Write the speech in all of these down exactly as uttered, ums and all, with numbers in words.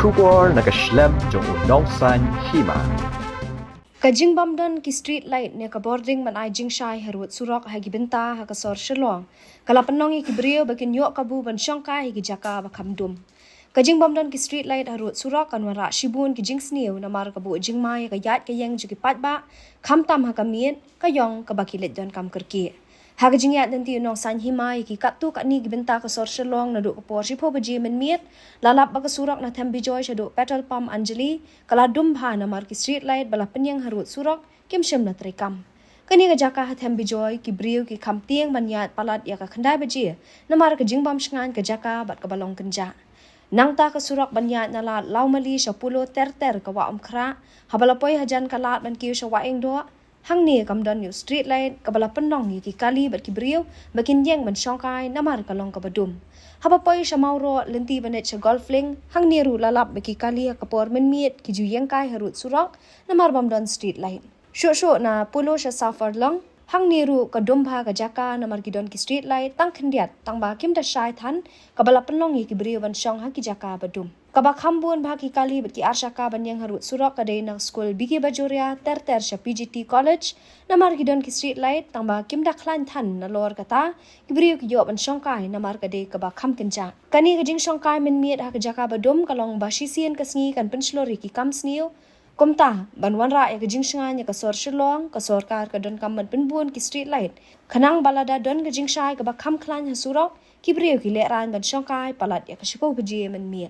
Khubor na ka shlem jong u Nongsaiñ Hima. Ka jingbym don ki street light ne ka bording ban ai jingshai harud surok ha ki bynta ha ka sor Shillong ka la pynlong ïa ki briew ba kin ïoh kabu ban shongkai ha ki jaka ba kham dum. Ka jingbym don ki street light harud surok kan wanrah shibun ki jingsniew namar ka buh jingma ïa ka ïaid ka ïeng jong ki paidbah, khamtam ha ka miet ka ïong kaba ki leit donkam kyrkieh. Ha ka jingïaid lynti u Nongsaiñ Hima ïa ki katto katne ki bynta ka sor Shillong naduh ka por shiphew baje mynmiet, la lap ba ka surok na Them Bijoy shaduh petrol pump Anjali ka la dum bha namar ki street light ba la pynïeng harud surok kim shym la treikam. Kane ka jaka ha Them Bijoy ki briew ki kham tieng ban ïaid palat ïa ka khyndai baje namar ka jingbym shngaiñ ka jaka bad kaba long kynjah. Nangta ka surok ban ïaid na lad Lawmali sha Polo ter ter ka wah Umkhrah, haba la poi hajan ka lad ban kiew sha wah Iingdoh, hangne kam don ïa u street light kaba la pynlong ïa ki kali bad ki briew ba kin ïeng ban shongkai namar ka long kaba dum. Haba poi sha Mawroh lynti ban leit sha Golf Link, hangne ruh la lap ba ki kali ha ka por mynmiet ki ju ïengkai harud surok namar bym don street light. Shuh shuh na Polo sha Safarlong, hangne ruh ka dum bha ka jaka namar ki don ki street light tang khyndiat, tangba kim da shai than kaba la pynlong ïa ki briew ban shong ha ki jaka ba dum. Kaba kham bun bha ki kali bad ki arshaka ban ïeng harud surok ka dei na skul B K Bajoria ter ter sha P G T College, namar ki don ki street light tangba kim da khlaiñ than, nalor kata ki briew ki ïoh ban shongkai namar ka dei kaba kham kynjah. Kane ka jingshongkai mynmiet ha ka jaka ba dum ka long ba shisien ka sngi kan pynshlur ïa ki kam sniew. Kumta, ban wanrah ïa ka jingshngaiñ ïa ka sor Shillong, ka sorkar ka donkam ban pynbun ki street light. Khnang ba lada don ka jingshai kaba kham khlaiñ ha surok, ki briew ki lehraiñ ban shongkai palat ïa ka shiphew baje mynmiet.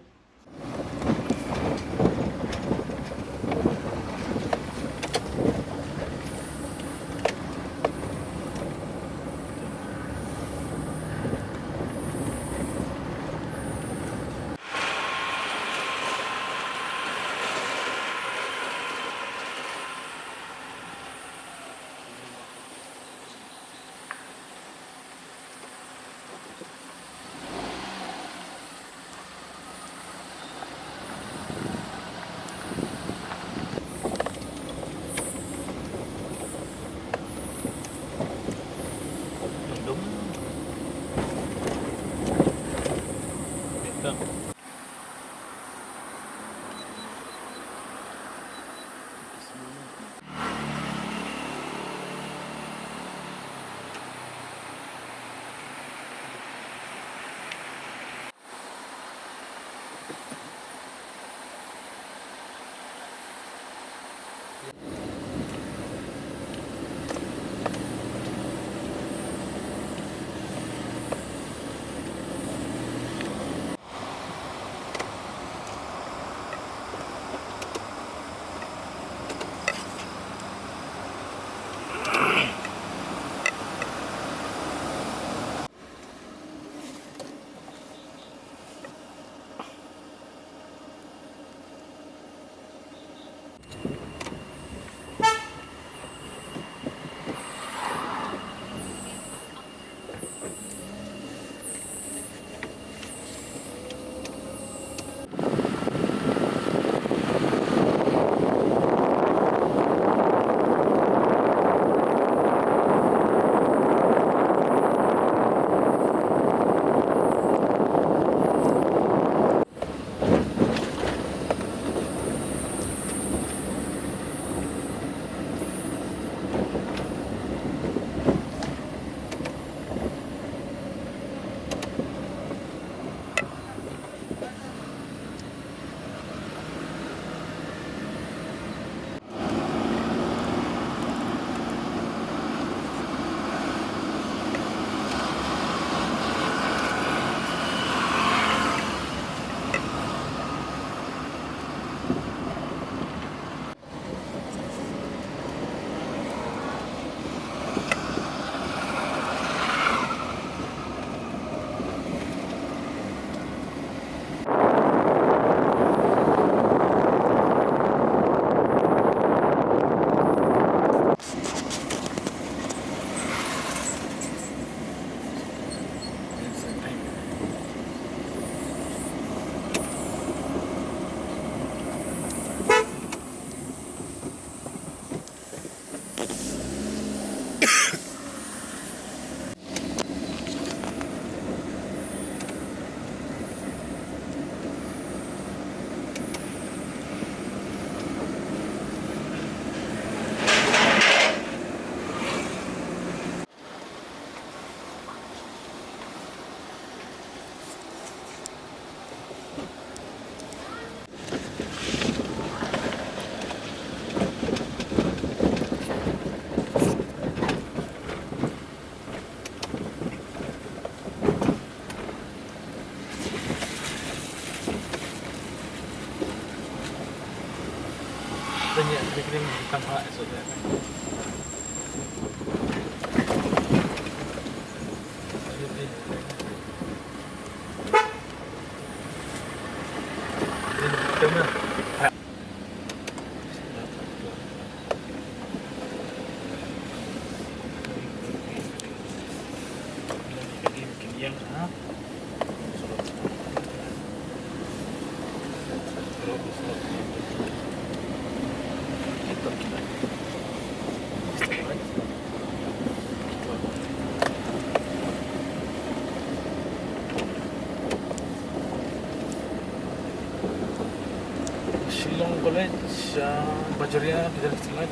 Shillong College, uh, Bajaria, Digital Light,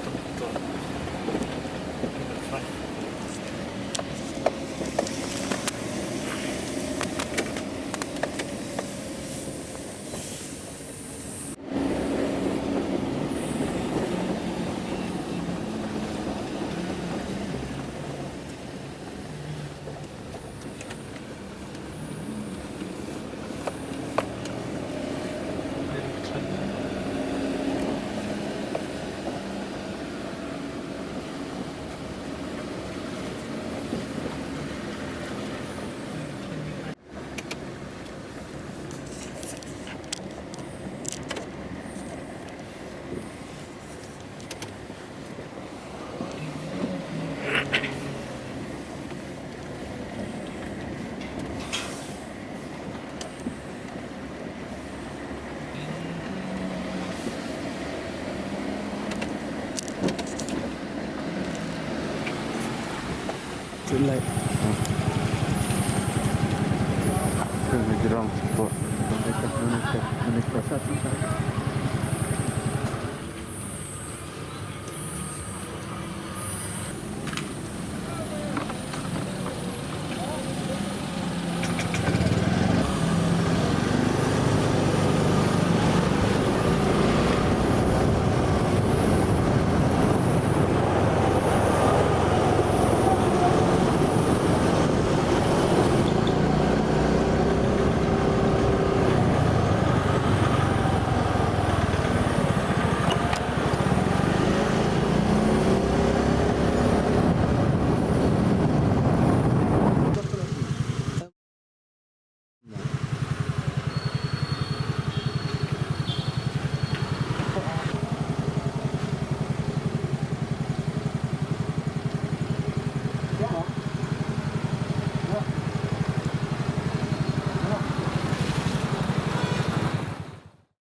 Street light. Kena jerang support.